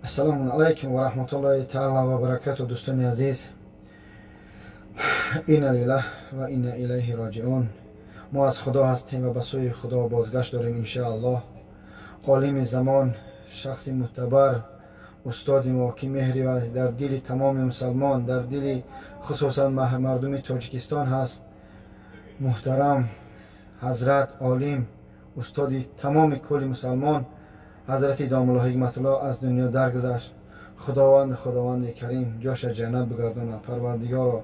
Ассалому алайкум ва раҳматуллоҳи таала ва баракату. Дӯстони азиз, инна лиллаҳ ва инна илайҳи роҷиун. Мо аз Худо ҳастем ва ба сӯи Худо бозгашт дорем, иншааллоҳ. Олими замон, шахси мӯътабар, устоди мо, ки меҳри ва дар дили тамоми мусалмон, дар дили хусусан мардуми Тоҷикистон ҳаст, муҳтарам ҳазрат олим, устоди тамоми кулли мусалмон, ҳазрати Домулло Ҳикматулло аз дунё даргузашт. Худованд, Худованди Карим ҷоша ҷаннат бигардонад. Парвардигоро,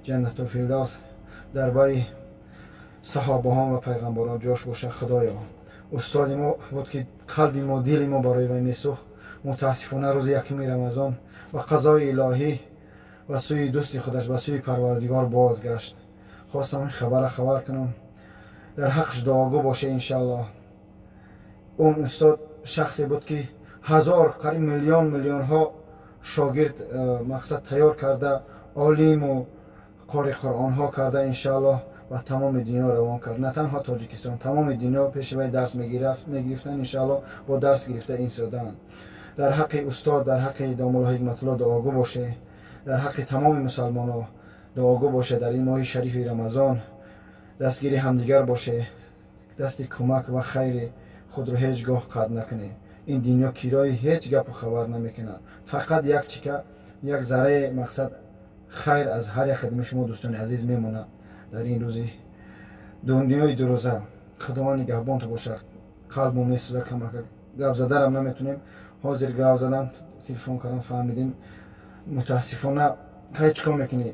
ҷаннату фирдавс дар бари саҳобаҳон ва пайғамбарон ҷош бошад. Худоё, устоди мо буд, ки қалби мо, дили мо барои вай месӯхт. Мутаассифона, рӯзи 1-уми Рамазон ба қазои илоҳӣ ба сӯи дӯсти худаш, ба сӯи Парвардигор бозгашт. Хостам ин хабара хабар кунам, дар ҳаққаш дуогӯ боше, иншааллоҳ. Он устод шахсе буд, ки ҳазор, қариб миллион, миллионҳо шогирд мақсад тайёр карда, олиму қори қуръонҳо карда, иншааллоҳ, ба тамоми дунё равон кард. На танҳо Тоҷикистон, тамоми дунё пеши вай дарс мегирифтанд, иншааллоҳ, бо дарс гирифта инсоданд. Дар ҳаққи устод, дар ҳаққи Домулло Ҳикматулло дуогӯ боше, дар ҳаққи тамоми мусалмонҳо дуогӯ боше. Дар ин моҳи шарифи Рамазон дастгири ҳамдигар боше, дасти кӯмак ва хайри худро ҳеҷ гоҳ қатъ накунед. Ин дунё кирои ҳеҷ гапу хабар намекунад. Фақат як чика, як зарраи мақсад хайр аз ҳар як кадоми шумо, дӯстони азиз, мемонад дар ин рӯзи дунёи дурӯза. Худованд нигаҳбонту бошад. Қалбмо месӯзад, камака гап задарам наметунем. Ҳозир гап задам, телефон кардам, фаҳмидем. Мутаассифона, хай, чӣ кор мекунӣ?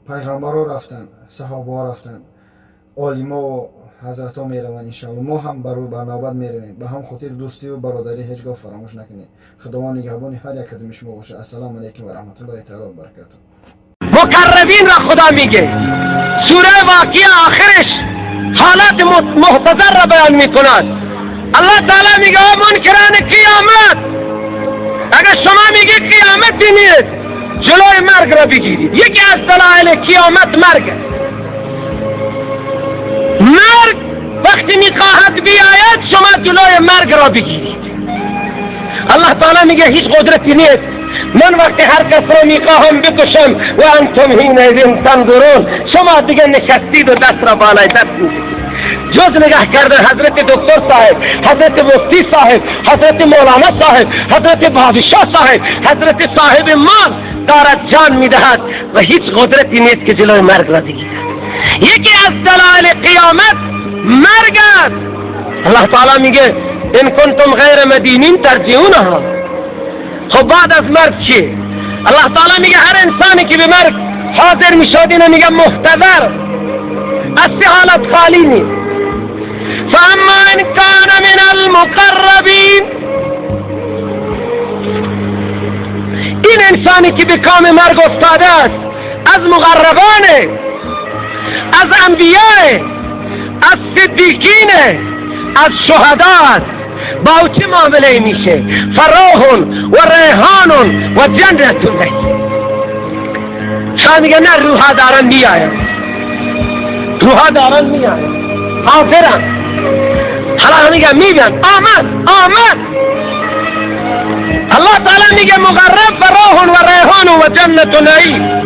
Пайғамбарҳо рафтанд, саҳобаҳо рафтанд, олимову ҳазратҳо мераванд, иншаалло, мо ҳам бар навбат меравем. Ба ҳам хотир дӯстиву бародарӣ ҳеҷ гоҳ фаромӯш накунед. Худованд нигаҳбони ҳар як кадоми шумо бошад. Ассалому алайкум ва раҳматуллоҳи таала ва баракату. مقربین را خدا میگه. سوره واقعه آخرش حالت محتضر را بیان میکند. الله تعالی میگه آ منکران قیامت، اگر شما میگه قیامتی نیست، جلوی مرگ را بگیرید. یکی از دلایل قیامت مرگ است. مرگ وقتی میخواهد بیاید، شما جلوی مرگ را بگیرید. الله تعالی میگه هیچ قدرتی نیست. من وقتی هر کس را میخواهم بکشم، و انتم حینئذ تنظرون، شما دیگه نشستید و دست را بالای دست میزنید. جز نگاه کرده حضرت دکتر صاحب، حضرت مفتی صاحب، حضرت مولانا صاحب، حضرت بادشاه صاحب، حضرت صاحب مال دارد جان میدهد و هیچ قدرتی نیست که جلوی مرگ را بگیرد. یکی از دلایل قیامت مرگ است. الله تعالی میگه ان کنتم غیر مدینین ترجعونها. خب، بعد از مرگ چیه؟ الله تعالی میگه هر انسانی که به مرگ حاضر میشد، اینو میگه محتضر، از سه حالت خالی نیست. فاما ان کان من المقربین، این انسانی که به کام مرگ افتاده است، از مقربانه، از انبیاء، از صدیقینه، از شهدا است، با او چه معامله میشه؟ فروح و ریحان و جنت نعیم. شاه میگه نه، روحا دارن میآید، روحا دارن میآید، حاضرن. حالا میگه میگن آمد، آمد. الله تعالی میگه مقرب فروح و ریحان و جنت نعیم.